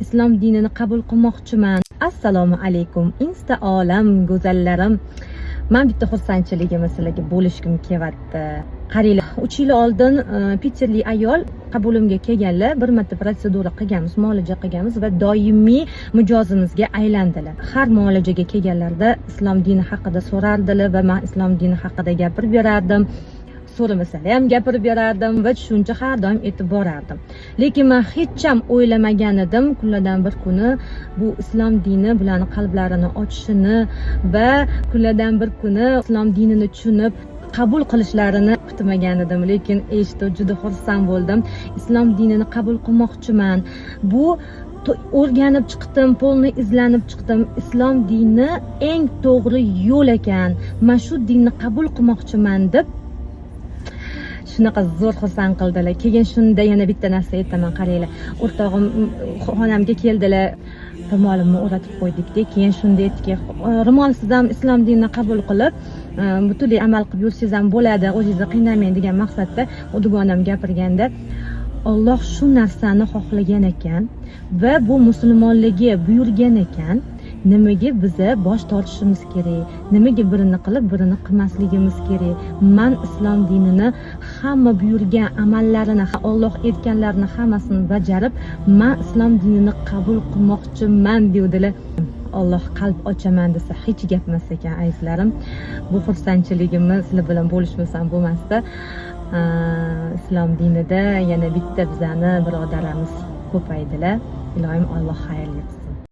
Islom dinini qabul qilmoqchiman. Assalomu alaykum, insta olam go'zallarim. Man bitta xursandchiligimni sizlarga bo'lishgim kelyapti. Qaranglar, 3 yil oldin piterlik ayol qabulimga kelganlar. Bir marta protsedura qilganmiz, muolaja qilganmiz va doimiy mijozimizga aylandilar. Har muolajaga kelganlarida islom dini haqida so'rardilar va man islom dini haqida gapirib berardim, so'ramasalar ham gapirib berardim va tushuncha har doim aytib borardim. Lekin man hech ham o'ylamagan edim, kunlardan bir kuni bu islom dini bularni qalblarini ochishini va kunlardan bir kuni islom dinini tushunib qabul qilishlarini kutmagan edim. Lekin eshitib juda xursand bo'ldim. Islom dinini qabul qilmoqchiman, bu o'rganib chiqdim, полный izlanib chiqdim, islom dini eng to'g'ri yo'l ekan, man shu dinni qabul qilmoqchiman, deb shunaqa zo'r xursand qildilar. Keyin shunda yana bitta narsa aytaman. Qaranglar, o'rtog'im xonamga keldilar, ro'molimni o'ratib qo'ydikda. Keyin shunda aytdiki: "Ro'molsiz ham islom dinini qabul qilib, butunlay amal qilib yursangiz ham bo'ladi, o'zingizni qiynamang", degan maqsadda u dugonam gapirganda, Olloh shu narsani xohlagan ekan va bu musulmonligi buyurgan ekan, nimaga biza bosh tortishimiz kerak, nimaga birini qilib, birini qilmasligimiz kerak? Man islom dinini hamma buyurgan amallarini, Olloh aytganlarini hammasini bajarib, man islom dinini qabul qilmoqchiman, devdilar. Olloh qalb ochaman desa, hech gap emas ekan. Azizlarim, bu xursandchiligimni sizlar bilan bo'lishmasam bo'lmasdi. Islom dinida yana bitta bizani birodarlarimiz ko'paydilar. Iloyim, Alloh xayrli qilsin.